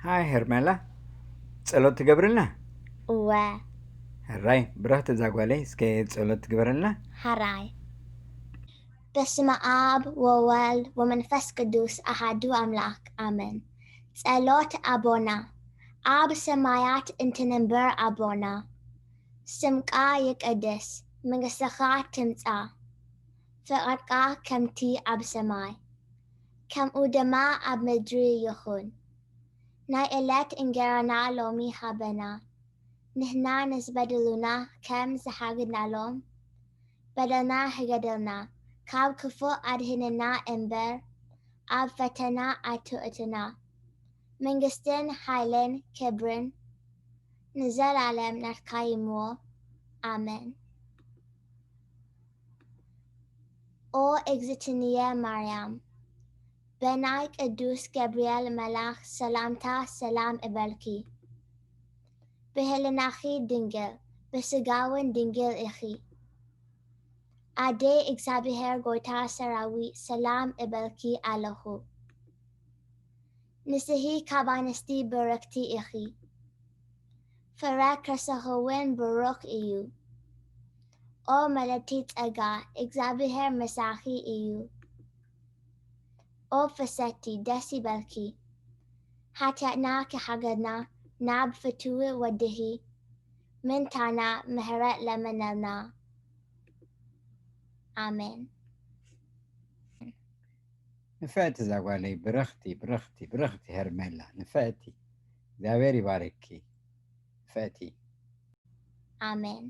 ኣይ ሄርሜላ፣ ጸሎት ትገብርልና? እወ። ሕራይ ብራህቲ እዛ ጓለይ፣ እስከ ጸሎት ትግበረልና። ሕራይ። በስመ ኣብ ወወልድ ወመንፈስ ቅዱስ ኣሃዱ ኣምላክ ኣመን። ጸሎት ኣቦና። ኣብ ሰማያት እንትንበር ኣቦና፣ ስምካ ይቀደስ፣ መንግስትኻ ትምጻእ፣ ፍቓድካ ከምቲ ኣብ ሰማይ ከምኡ ድማ ኣብ ምድሪ ይኹን። ናይ ዕለት እንጌራና ሎሚ ሃበና። ንሕና ንዝበደሉና ከም ዝሓግናሎም በደልና ሕገደልና፣ ካብ ክፉእ ኣድሕነና እምበር ኣብ ፈተና ኣይትእትና። መንግስትን ሓይልን ክብርን ንዘላለም ናትካ ይምዎ። ኣመን። ኦ እግዝእትንየ ማርያም፣ በናይ ቅዱስ ገብርኤል መልኣኽ ሰላምታ ሰላም እበልኪ። ብህልናኺ ድንግል፣ ብስጋውን ድንግል ኢኺ። ኣደይ እግዚኣብሔር ጎይታ ሰራዊት ሰላም እበልኪ ኣለኹ። ንስኺ ካብ ኣንስቲ ብርክቲ ኢኺ፣ ፍረ ከርሰኺውን ብሩኽ እዩ። ኦ መለቲ ጸጋ፣ እግዚኣብሔር ምሳኺ እዩ። ኦ ፍሰቲ ደስ ይበልኪ፣ ሓጢኣትና ክሓገድና ናብ ፍትዊ ወድኺ ምንታና ምሕረት ለመነልና። ኣሜን። ንፍዕቲ እዛ ጓለይ፣ ብርኽቲ ብርኽቲ ብርኽቲ ሄርሜላ፣ ንፍዕቲ። እግዚኣብሔር ይባርኪ ንፍዕቲ። ኣሜን።